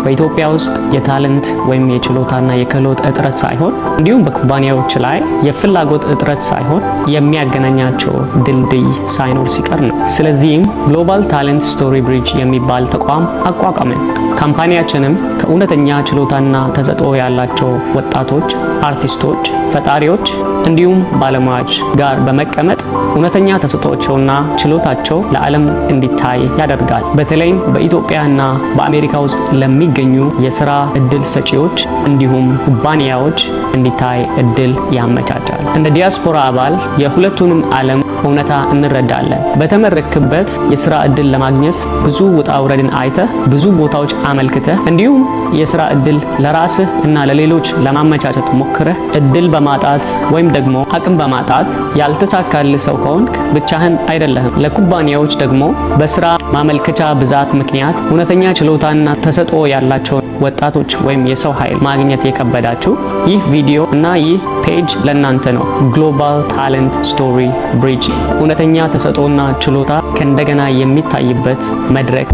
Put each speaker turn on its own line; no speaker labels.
በኢትዮጵያ ውስጥ የ talent ወይም የችሎታና የክህሎት እጥረት ሳይሆን፣ እንዲሁም በኩባንያዎች ላይ የፍላጎት እጥረት ሳይሆን፣ የሚያገናኛቸው ድልድይ ሳይኖር ሲቀር ነው። ስለዚህም Global Talent Story Bridge የሚባል ተቋም አቋቋምን። Company ያችንም ከእውነተኛ ችሎታና ተሰጥኦ ያላቸው ወጣቶች፣ አርቲስቶች፣ ፈጣሪዎች እንዲሁም ባለሙያዎች ጋር በመቀመጥ እውነተኛ ተሰጥኦቸውና ችሎታቸው ለዓለም እንዲታይ ያደርጋል። በተለይም በኢትዮጵያና በአሜሪካ ውስጥ ለሚገኙ የስራ እድል ሰጪዎች እንዲሁም ኩባንያዎች እንዲታይ እድል ያመቻቻል። እንደ ዲያስፖራ አባል የሁለቱንም ዓለም እውነታ እንረዳለን። በተመረቅክበት የስራ እድል ለማግኘት ብዙ ውጣ ውረድን አይተህ፣ ብዙ ቦታዎች አመልክተህ፣ እንዲሁም የስራ እድል ለራስህ እና ለሌሎች ለማመቻቸት ሞክረህ እድል በማጣት ወይም ደግሞ አቅም በማጣት ያልተሳካልህ ሰው ከሆንክ ብቻህን አይደለህም። ለኩባንያዎች ደግሞ በስራ ማመልከቻ ብዛት ምክንያት እውነተኛ ችሎታና ተሰጥኦ ያላቸው ወጣቶች ወይም የሰው ኃይል ማግኘት የከበዳችሁ፣ ይህ ቪዲዮ እና ይህ page ለእናንተ ነው። Global Talent Story Bridge፣ እውነተኛ ተሰጥኦና ችሎታ ከእንደገና የሚታይበት መድረክ።